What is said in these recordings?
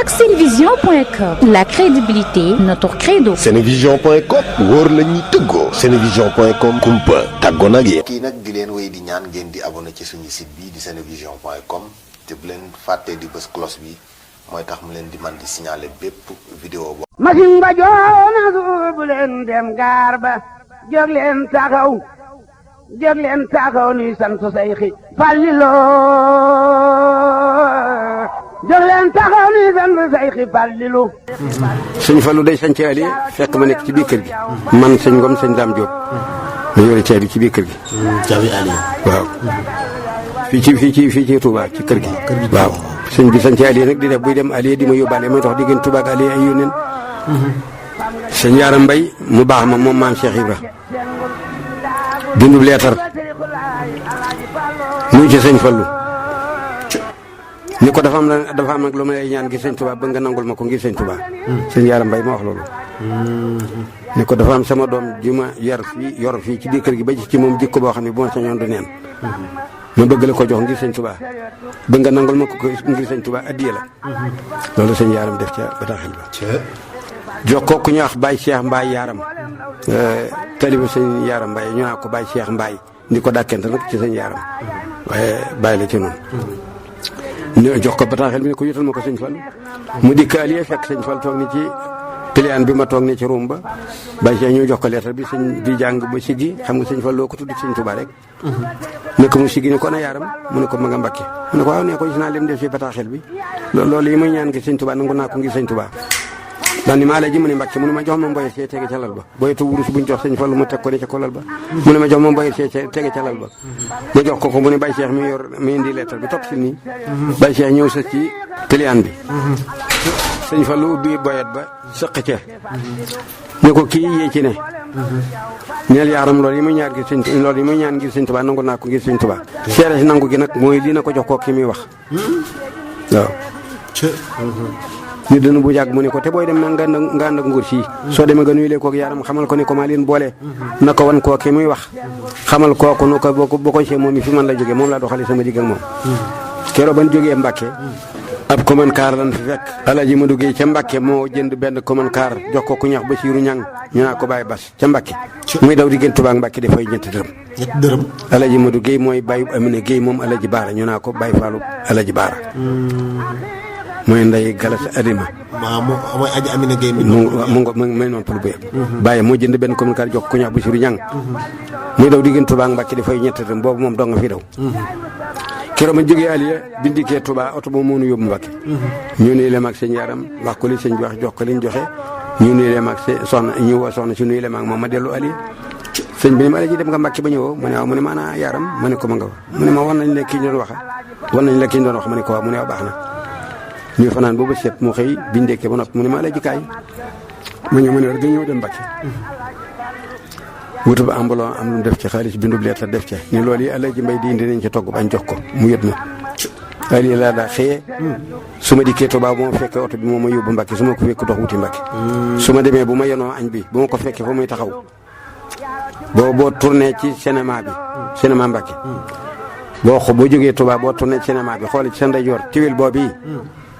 ak senevision.com. La crédibilité, notre credo. senevision.com wóor la ñuy tëggoo. senevision.com kumpa tàggoo nag yéen. kii nag di leen wéy di ñaan ngeen di abonné ci suñu site bi di senevision.com te bu leen fàttee di bës cloche bi mooy tax mu leen di man di signaler bépp vidéo bo machine ba joona suubu leen dem gaar ba jóg leen taxaw nuy sant Seyxi Fallilo jóg leen taxaw nuy sant Seyxi Fallilu. sëñ Fallou day sañ ci ali fekk ma nekk ci biir kër gi man sëñ Ngom sëñ Dame Diop ma yore caabi ci biir kër gi. caabi ali waaw fii ci Touba ci kër gi. waaw sëñ bi sañ ci ali nag di def buy dem ali di ma yóbbaale may tax diggante Touba ak ali ay yónneen. sëñ Yaram Mbay mu baax ma moom maam Cheikh Ibra bindub leetar muy ci sëñ Fallou ni ko dafa am nag lu ma lay ñaan ngir sëñ Touba ba nga nangul ma ko ngir sëñ Touba. sëñ Yaram Mbay ma wax loolu. ni ko dafa am sama doom ji ma yor fii ci biir kër gi ba ci moom jikko boo xam ne bu ma sañoon du neen ma bëgg la ko jox ngir sëñ Touba ba nga nangul ma ko ngir sëñ Touba addiya la. loolu sëñ Yaram def ca bataaxel ba. jox ko ku ñuy wax Baye Cheikh Mbaye Yaram talibu sëñ Yaram Mbaye ñu naa ko Baye Cheikh Mbaye ndi ko dàkkente nag ci sëñ Yaram waaye bàyyi la ci noonu. ñu jox ko bataaxel bi ne ko yotal ma ko sëñ Fall mu dikk aliye fekk sëñ Fall toog ni ci piliyaan bi ma toog ni ci ruum ba Baye Cheikh ñu jox ko lettre bi sëñ bi jàng ba siggi xam nga sëñ Fall loo ko tudd sëñ Touba rek. ne ko mu siggi ni ko na Yaram mu ne ko ma nga Mbakke mu ne ko waaw ne ko gis naa lim def ci bataaxel bi loolu yi muy ñaan ngir sëñ Touba nangu naa ko ngir sëñ Touba. daal ni maa la ji mu ne Mbàkke mu ne ma jox ma mboyet see tege ca lal ba boyetu wurus buñ jox sëñ Fallu mu teg ko ne ca kolal ba mu ne ma jox ma mboyet see tege ca lal ba ma jox ko mu ne Baye Cheikh mi indi lettre bi topp si nii Baye Cheikh ñëw sa ci piliyaan bi sëñ Fallu ubbi boyet ba sëq ca ne ko kii yee ci ne neel Yaram loolu yi muy ñaan ngir sëñ Tuubaa nangu naa ko ngir sëñ Tuubaa seere si nangu gi nag mooy lii na ko jox koo ki muy wax waaw ñu dina bu yàgg mu ne ko te booy dem na nga ànd ak nguur sii soo demee nga nuyu lee kook Yaram xamal ko ne ko maa leen boole na ko wan koo ki muy wax xamal kooku nu ko boo ko see moom mi fi man la jógee moom laa doxalee sama digg ak moom keroog ban jógee Mbàkke ab commune car lan fi fekk Alaaji ma duggee ca Mbàkke moo jënd benn commune car jox ko ku ñax Basiiru Ñang ñu naa ko Baye Bas ca Mbàkke muy daw diggante Tuubaa ak Mbàkke dafay ñetti dërëm Alaaji ma duggee mooy Baye Amina Guèye moom Alaaji Baara ñu naa ko Baye Fallou Alaaji Baara mooy nday galas adima mooy aji Amina Guèye mu may noon pal bu bàyyi moo jënd benn communiqué jox ku ñax Basiiru Ñang muy daw diggante Touba ak Mbàkke dafay ñetti dërëm boobu moom dong nga fi daw keroog ma jógee Aliya bindikee Touba oto boobu moo nu yóbbu Mbàkke ñu nuyu leen ak sëñ Yaram wax ko li sëñ bi wax jox ko liñ joxe ñu nuyu leen ak soxna ñu woo soxna si nuyu leen ak moom ma dellu Aliya sëñ bi ni ma la ji dem nga Mbàkke ba ñëwoo mu ne waaw mu ne maanaa Yaram ma ne ko ma nga mu ne ma wan nañ la kii ñu doon wax ma ne ko waaw mu ne waaw baax na ñu fanaan boobu seet mu xëy biñ ndekkee ba noppi mu ne ma la jikaay ma ñëw ma ne war ga ñëw dem Mbàkke wutu ba ambulon am lu mu def ci xaalis bindub leetar def ca ni loolu yi Alaaji Mbay di indi nañ ci togg bañ jox ko mu yët ma ali laa daa xëyee su ma dikkee Tuubaa bu ma fekkee oto bi moo ma yóbbu Mbàkke su ma ko fekk dox wuti Mbàkke su ma demee bu ma yenoo añ bi bu ma ko fekkee fa muy taxaw boo tourné ci cinéma Mbàkke boo jógee Tuubaa boo tourné ci cinéma bi xool ci sa ndeyjoor tiwil boobu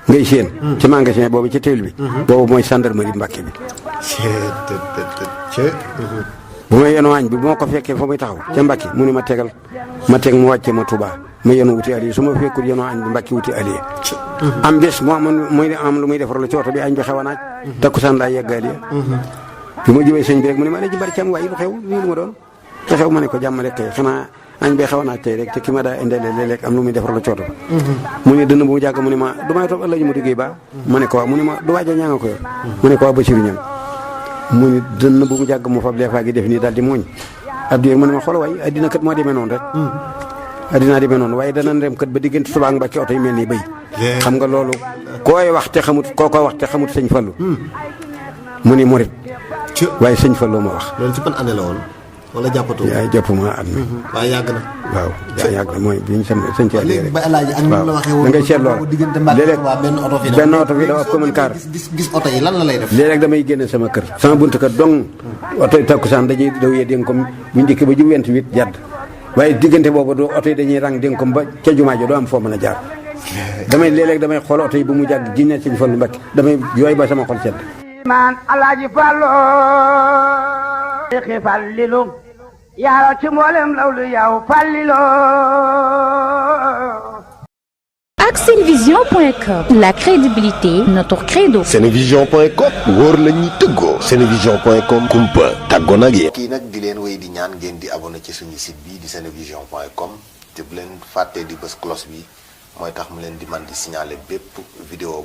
ngay séen ci magasin boobu ci tiwil bi boobu mooy gendarmerie Mbàkke bi bu ma yenoo añ bi bu ma ko fekkee fa muy taxaw ca Mbàkke mu ne ma teg mu wàcce ma Tuubaa ma yenu wuti Aliou su ma fekkul yenoo añ bi Mbàkke wuti Aliou am bés moo am lu muy defar la ci oto bi añ bi xew a naaj takkusaan laa yegg Aliou bi ma jubee sëñ bi rek mu ne ma la ji bari ci am waaye lu xew lii lu ma doon te xew ma ne ko jàmm rek kay xanaa añ bee xew a naaj tey rek te ki ma daa indee léeg-léeg am lu muy defar la ci oto ba mu ne dënn bu mu jàgg mu ne ma du may topp Alaaji ma duggee ba ma ne ko waaw mu ne ma du waaja ñaa nga ko yor mu ne ko waaw Basiiru Ñang mu ne dënn bu mu jàgg mu fab leefaa gi def nii daal di mooñ abdi mu ne ma xool waay addina kat moo demee noonu rek addinaa demee noonu waaye danañ dem kat ba diggante Tuubaa ak Mbàkke oto yi mel nii béy xam nga loolu koy wax te xamut sëñ Fallu mu ni murit waaye sëñ Fallu ma wax loolu ci ban année la woon wala jàppatoo yaay jàppuma at mi waaye yàgg na waaw yàgg na mooy bi ñu sëñ ci léegi ba Alaaji ak la waxee woon da ngay seet loolu léeg-léeg benn oto fi daw ab commune car gis oto yi lan la lay def léeg-léeg damay génne sama kër sama buntu kër dong oto yi takkusaan dañuy daw yee dégg comme bu njëkk ba ju 28 jadd waaye diggante boobu du oto yi dañuy rang dégg comme ba ca jumaa ja doo am foo mën a jaar damay léeg-léeg damay xool oto yi bu mu jàgg jinne Sëñ Fallu Mbakke damay jooy ba sama xol sedd. man Alaaji Fallu xi Fallilu yaa ci mboolem lawlu yow Fallilu. ak senevision.com, la crédibilité notre credo. Senevision.com wóor la ñuy tëggoo. Senevision.com kumpa tàggoo nag yéen. kii nag di leen wéy di ñaan ngeen di abonné ci suñu site bii di senevision.com te bu leen fàttee di bës cloche bi mooy tax mu leen di man di signaler bépp vidéo